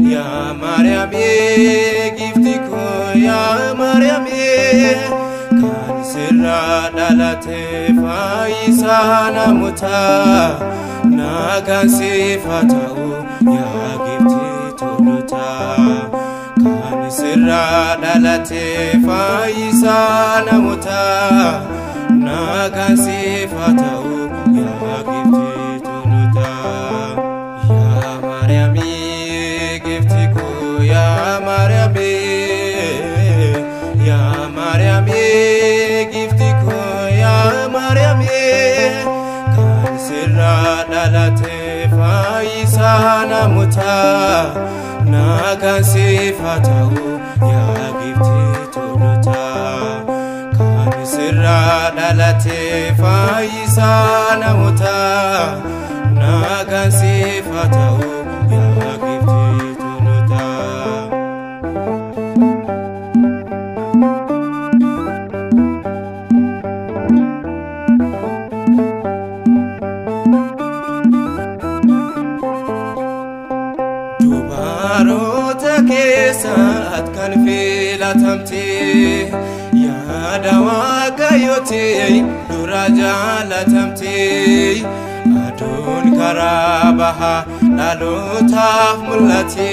Ya Maryam gifti ko ya Maryam kan sirra dhalate fayyisa namoota nagaan siif haa ta'u ya gifti tolota kan sirra dhalate fayyisa namoota nagaan siif haa ta'u ya gifti tolota ya Maryam Ya Maryam, Ya Maryam, gifti ko ya Maryam, kan sirra dhalate fayyisa namoota nagaan siif haa ta'u ya gifti tolota kan sirra dhalate fayyisa namoota nagaan siif haa ta'u ya gifti tolota. Dubaroota keessatti kan filatamte yaada Waaqayyooti dura jaalatamte aduun karaa bahaa dhalootaaf mul'ate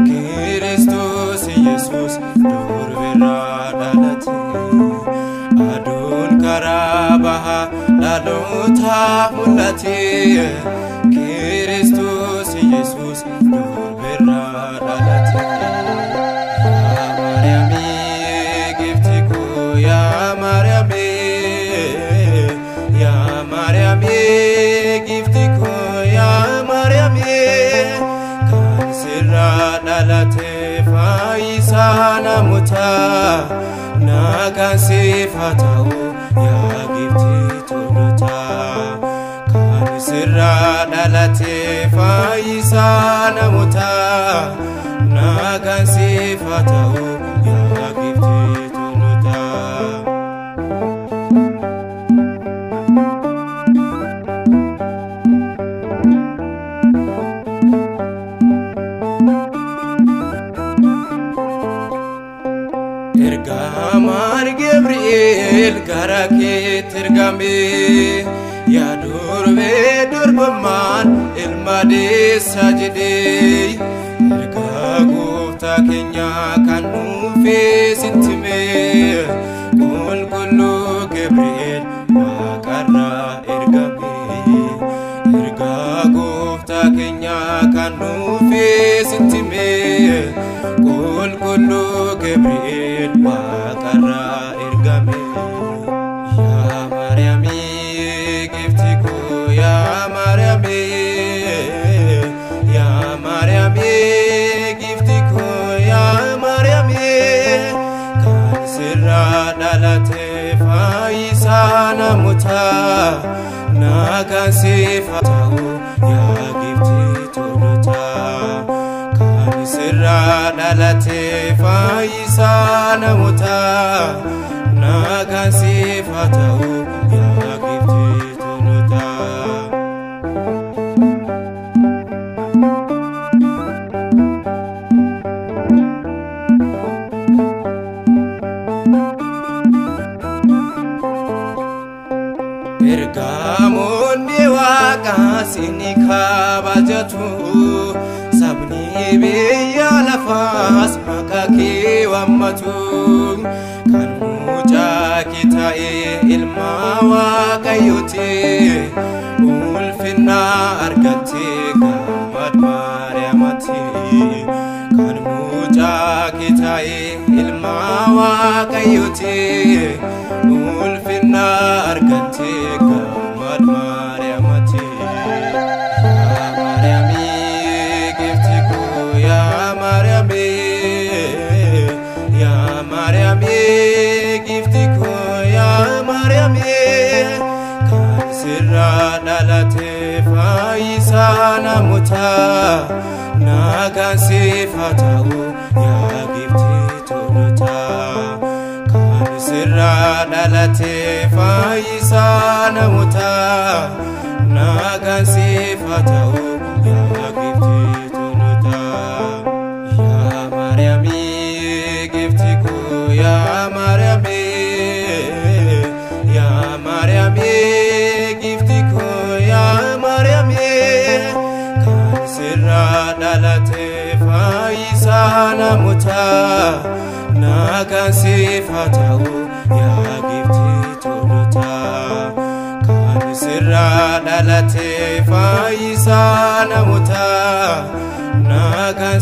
Kiristoos Yesuus durbirraa dhalate aduun karaa bahaa dhalootaaf mul'ate Kiristoos Yesuus durbirraa dhalate. Ya Maryam gifti ko ya Maryam, Ya Maryam gifti ko ya Maryam kan sirra dhalate fayyisa namoota nagaan siif haa ta'u ya gifti tolota kan sirra dhalate fayyisa namoota nagaan siif haa ta'u ya gifti tolota. Ergamaan Gabri'eel gara keetti ergame yaa durbee durbummaan ilma deessa jedhee ergaa gooftaa keenyaa kan dhufee sitti hime qulqulluu Gabri'eel waaqarraa ergame ergaa gooftaa keenyaa kan dhufee sitti hime qulqulluu Gabri'eel waaqarraa ergame. Ya Maryam gifti ko ya Maryam, Ya Maryam gifti ko ya Maryam kan sirra dhalate fayyisa namoota nagaan siif haa ta'u ya gifti tolota kan sirra dhalate fayyisa namoota nagaan siif haa ta'u ya gifti tolota. Ergamoonni waaqaa si kabajatu sabni biyya lafaas maqaa kee waammatu kan mucaa kee ta'e ilma Waaqayyooti ulfina argatte gammad Maariyaamati kan mucaa kee ta'e ilma Waaqayyooti ulfina argatte. fayyisaa namootaa nagaan siif haa ta'u yaa giiftii tolootaa. Kan sirraa dhalate fayyisaa namootaa nagaan siif haa ta'u yaa giiftii tolootaa. Yaa Maariyaamii giiftii koo yaa Maariyaamii yaa Maariyaamii giiftii koo yaa Maariyaamii kan sirraa dhalate fayyisaa namootaa nagaan siif haa ta'u yaa giiftii tolootaa. Kan sirraa dhalate fayyisaa namootaa nagaan